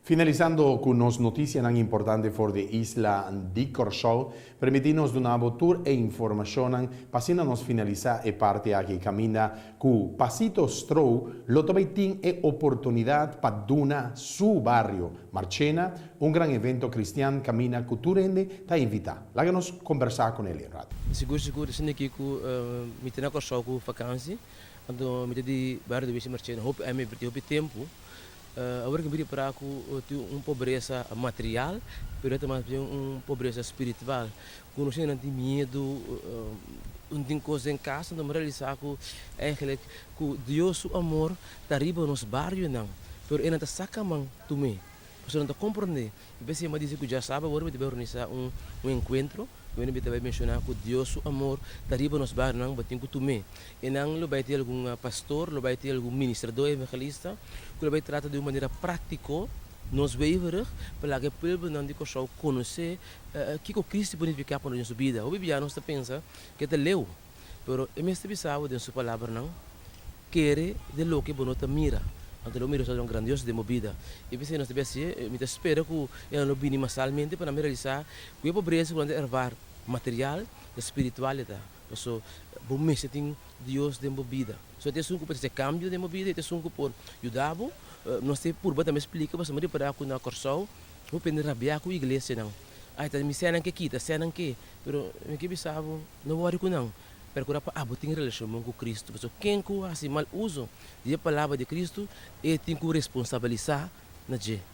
Finalisando ku nos notisianan importante for di isla di Kòrsou, permití nos duna bo tur e informashonnan pa asina nos finalisá e parti aki kaminda ku Pasito Stroh lo ta bai tin e oportunidat pa duna su bario Marchena un gran evento kristian kaminda ku tur hende ta invitá. Laga nos kombersá ku Nelly un ratu. Sigur sigur esei aki ku mi ta na Kòrsou ku fakansi anto mi ta di bario di Wishi Marchena hopi aña mi a invertí hopi tempu. Awor ke mi ripará ku tin un pobresa material, pero e ta mas bien un pobresa spiritual. Ku nos hende nan tin miedu, no tin kos den kas, anto mi realisá ku eigenlijk ku Dios su amor ta riba nos barionan, pero e nan ta saka man tum'é, pasobra nan ta komprondé. I p'esei mi a disi ku djasabra awor mi ta bai organisá un enkuentro. Bueno, mi ta bai menshoná ku Dios su amor ta riba nos barionan, bo tin ku tum'é. Einan lo bai tin algun pastor, lo bai tin algun ministradó evangelista ku lo bai trata di un manera práktiko nos weverig pa laga e pueblonan di Kòrsou konosé kiko Kristu por nifiká pa nos den su bida. Hopi bia nos ta pensa ku e ta leu, pero e mester bisa bo den su palabranan, Kere den loke bo no ta mira, anto lo mira resultadonan grandioso den bo bida. I p'esei nos ta bin hasié. Mi ta spera ku e nan lo bini masalmente pa nan mi realisá ku e pobresa ku nan ta ervaar material ta spiritual e ta. Paso bo mester tin Dios den bo bida. So e ta esun ku por trese kambio den bo bida, e ta esun ku por yuda bo. Nos ta purba tambe splika pasobra mi ripará ku na Kòrsou hopi hende rabiá ku iglesianan. Ai ta mi sènan ke kita, sènan ke. Pero mi ke bisa bo, no wòri ku nan. Perkurá pa abo tin relashon bon ku Kristu. Pasobra ken ku hasi mal uso di e palabra di Kristu, e tin ku responsabilisá na dje.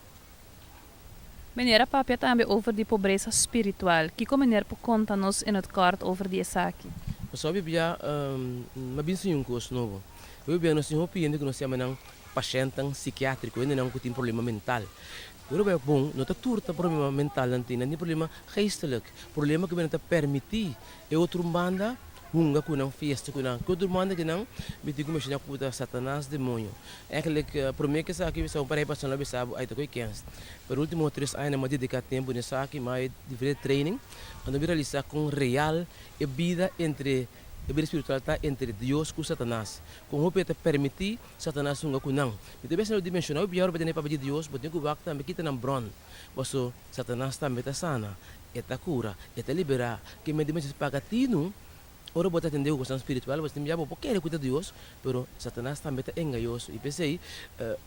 Meneer a papia tambe over di pobresa spiritual. Kiko meneer por konta nos in het kort over di esaki? Pasobra Biblia no a bin siña un kos nobo. Biblia nos tin hopi hende ku nos yama nan pashentan sikiatriko, hendenan ku tin problema mental. Pero bai bon, no ta tur ta problema mental nan tin, nan tin problema geestelijk, problema ku nan ta permití e otro banda hunga ku nan, fiesta ku nan. Ki otro banda ku nan mi tin ku menshoná ku ta Satanas, demoño. Eigenlijk promé ku esaki mi sa un parei pasobra nan a bisa bo ay ta koe kens. Pero ultimo tres añanan mi a dediká tempu den esaki, mi a haña diferente training, anto mi realisá kon real e bida entre e bida spiritual ta entre Dios ku Satanas. Kon hopi e ta permití Satanas hunga ku nan. Mi ta bisa lo dimensioná hopi biaha ora bo tene papia di Dios, bo tin ku wak tambe kita nan bron. Paso Satanas tambe ta sana, e ta kura, e ta liberá. Ke men di mester paga tinu ora bo ta atendé ku kosnan spiritual, bo tin biaha bo por kere ku ta Dios, pero Satanas tambe ta engañoso. I p'esei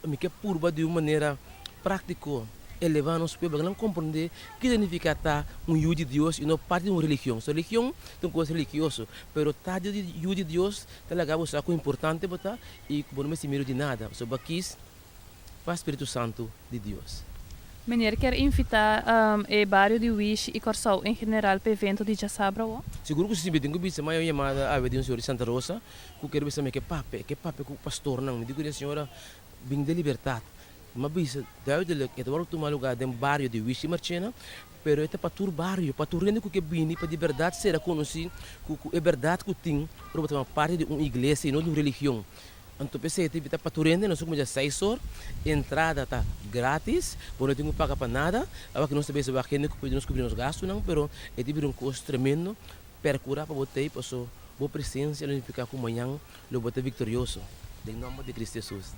mi ke purba di un manera práktiko elevá nos pueblo, nan komprondé ki signifiká ta un yu di Dios i no parti di un religion. So religion ta un kos religioso, pero ta di yu di Dios ta laga bo sa ku importante bo ta i ku bo no mester miedu di nada, pasobra bo a kis pa Spiritu Santu di Dios. Meneer kier invita e bario di Wishi i Kòrsou en general p'e evento di djasabra awo? Sigur ku si, mi tin ku bisa, ma e un yamada awe di un señor di Santa Rosa ku kier bisa mi ke papia, e ke papia ku pastornan. Mi di ku e señora bin den libertat. Mi a bisa duidelijk, e ta wòrdu tuma lugá den bario di Wishi Marchena, pero e ta pa tur bario, pa tur hende ku ke bini pa di bèrdat sera konosí ku ku e bèrdat ku tin ora bo ta forma parti di un iglesia i no di un religion. Anto p'esei ta invitá pa tur hende, nos ta kuminsá seis or, entrada ta gratis, bo no tin ku paga pa nada, awor ku nos ta bisa wak hende ku pidi nos kubri nos gastunan, pero e ta bira un kos tremendo, perkurá pa bo t'ei paso bo presensia lo nifiká ku mañan lo bo ta viktorioso, den nòmber di Kristu Hesus.